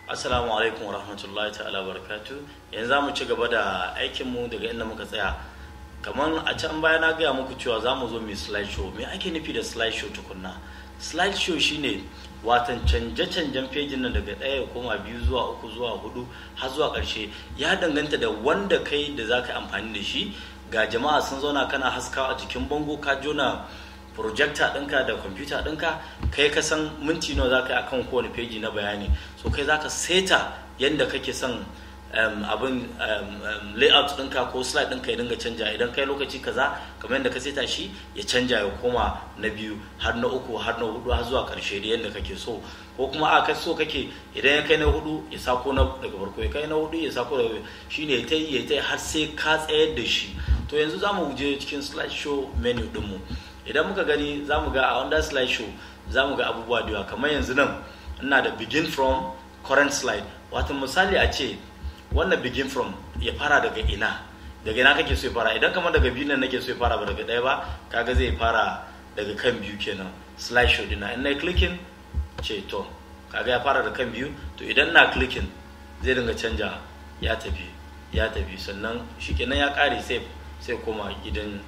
Assalamu alaikum warahmatullahi ta'ala barakatu. Yanzu za mu ci gaba da aikinmu daga inda muka tsaya. Kamar a can baya na gaya muku cewa za mu zo mu slide show. Me ake nufi da slide show tukunna? Slide show shine watan canje-canjen fejin nan daga ɗaya ya koma biyu zuwa uku zuwa hudu har zuwa ƙarshe. Ya danganta da wanda kai da za ka amfani da shi. Ga jama'a sun zauna, kana haskawa a jikin bango, ka jona projector ɗinka da kwamfuta ɗinka, kai ka san minti nawa za ka yi akan kowane feji na bayani. So kai za ka seta yadda kake son abin layout ɗinka ko slide ɗinka ya dinga canja. Idan kai lokaci kaza, kamar yadda ka seta shi, ya canja ya koma na biyu har na uku har na hudu har zuwa ƙarshe da yadda kake so. Ko kuma a kai so kake idan ya kai na hudu ya sako na daga farko, ya kai na hudu ya sako daga, shine ya ta yi ya ta har sai ka tsayar da shi. To yanzu za mu je cikin slide show menu ɗinmu. Idan muka gani, za mu ga a under slide show za mu ga abubuwa da yawa. Kamar yanzu nan ina da begin from current slide. Wato misali a ce wannan begin from ya fara daga ina, daga ina kake so ya fara. Idan kamar daga biyu nan nake so ya fara, ba daga ɗaya ba, kaga zai fara daga kan biyu kenan slide show dina. In na clicking ce, to kaga ya fara da kan biyu. To idan na clicking zai dinga canja, ya tafi, ya tafi, sannan shikenan ya kare, sai koma gidan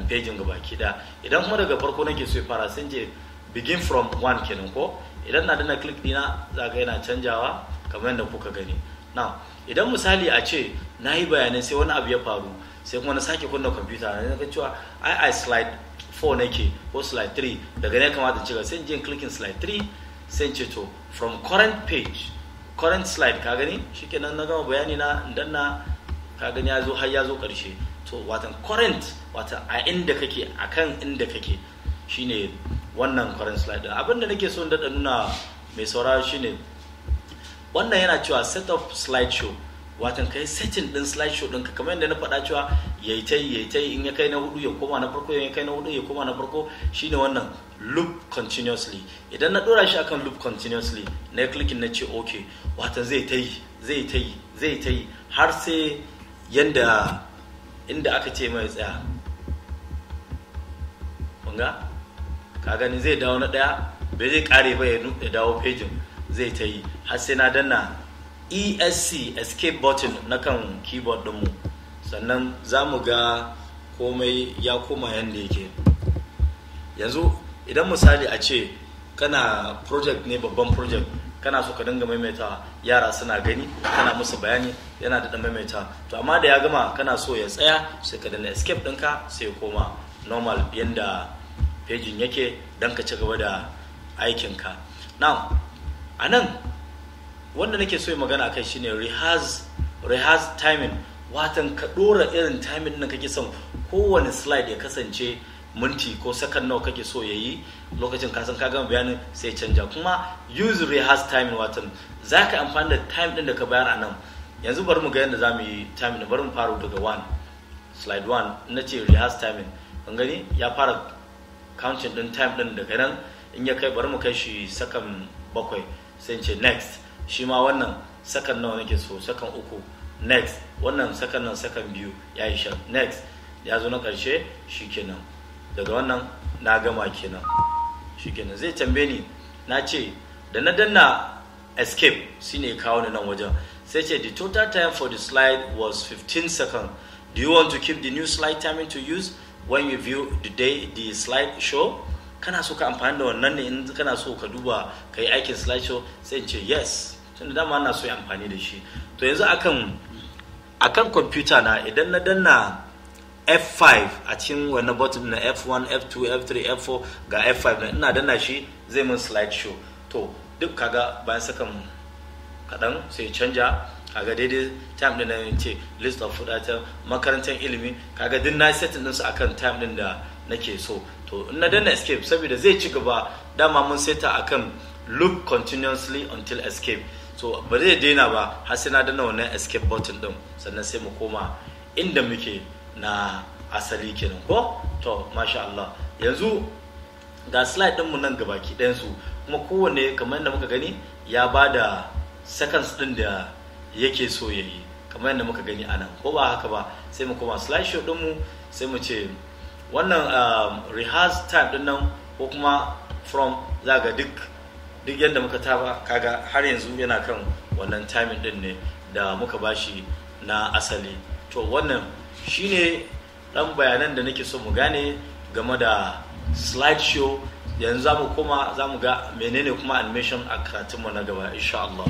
pejin gaba ki da. Idan kuma daga farko nake so ya fara, sai je begin from one kenan ko. Idan na danna click dina, za ga yana canjawa kamar yadda kuka gani. Now idan misali a ce na yi bayanai, sai wani abu ya faru, sai kuma na sake kunna kwamfuta na ga cewa ai slide 4 nake ko slide 3, daga ne kamata ci gaba, sai je clicking slide 3, sai ce to from current page, current slide. Ka gani, shikenan na gama bayani na danna, ka gani ya zo har ya zo karshe. To watan current, watan a inda kake, akan inda kake, shine wannan current slide din. Abin da nake so in daɗa nuna mai sauraro shine wannan yana cewa set up slide show, watan kai setting din slide show ɗinka kamar yadda na faɗa cewa yayi ta yi, yayi ta yi, in ya kai na hudu ya koma na farko, in ya kai na hudu ya koma na farko, shine wannan loop continuously. Idan na dora shi akan loop continuously, na clicking, na ce okay, watan zai ta yi, zai ta yi, zai ta yi har sai yanda inda aka ce mai tsaya. Kunga, ka gani, zai dawo na ɗaya, bai zai kare ba, ya dawo pejin, zai ta yi har sai na danna ESC, escape button na kan keyboard ɗinmu, sannan za mu ga komai ya koma yadda yake. Yanzu idan misali a ce kana project ne, babban project, kana so ka dinga maimaita, yara suna gani kana musu bayani, yana da maimaita, to amma da ya gama kana so ya tsaya, sai ka danna escape ɗinka, sai ya koma normal yanda pejin yake don ka ci gaba da aikinka. Now a nan wanda nake so yi magana akai shine rehearse timing, watan ka dora irin timing din kake son kowane slide ya kasance, minti ko second nawa kake so yayi. Lokacin ka san ka gama bayanin, sai canja. Kuma use rehearse timing, watan za ka amfani da time din da ka bayar a nan. Yanzu bari mu ga yadda za mu yi timing. Bari mu fara daga 1, slide 1. Na ce rehearse timing, kun gani ya fara counting din time din daga nan. In ya kai, bari mu kai shi second 7, sai ce next. Shi ma wannan second nawa nake so? Second 3, next. Wannan second nan, second 2 ya yi shan, next. Ya zo na ƙarshe, shikenan. Daga wannan na gama kenan, shikenan. Zai tambaye ni, na ce da na danna escape shine ya kawo ni nan wajen, sai ce the total time for the slide was 15 seconds. Do you want to keep the new slide timing to use when you view the day the slide show? Kana so ka amfani da wannan ne in kana so ka duba ka yi aikin slide show? Sai in ce yes, tunda dama ana so yi amfani da shi. To yanzu akan computer na, idan na danna F5 a cikin wannan button na F1, F2, F3, F4, ga F5 na, ina danna shi zai mun slide show. To duk kaga bayan sakan kaɗan sai canja. Kaga daidai time din na ce list of food item, makarantar ilimi, kaga duk na setting ɗinsu akan time din da nake so. To in na danna escape, saboda zai ci gaba, dama mun seta akan loop continuously until escape, so ba zai daina ba har sai na danna wannan escape button din, sannan sai mu koma inda muke na asali kenan ko. To masha Allah, yanzu ga slide ɗinmu nan gabaki ɗayansu, kuma kowanne kamar yadda muka gani ya ba da seconds ɗin da yake so ya yi, kamar yadda muka gani a nan, ko ba haka ba? Sai mu koma slide show ɗinmu, sai mu ce wannan rehearse time ɗin nan ko kuma from, za ga duk Duk yadda muka taba, kaga har yanzu yana kan wannan timing din ne da muka bashi na asali. To, wannan shine dan bayanan da nake so mu gane game da slideshow. Yanzu za mu koma za mu ga menene kuma animation a karatunmu na gaba, insha Allah.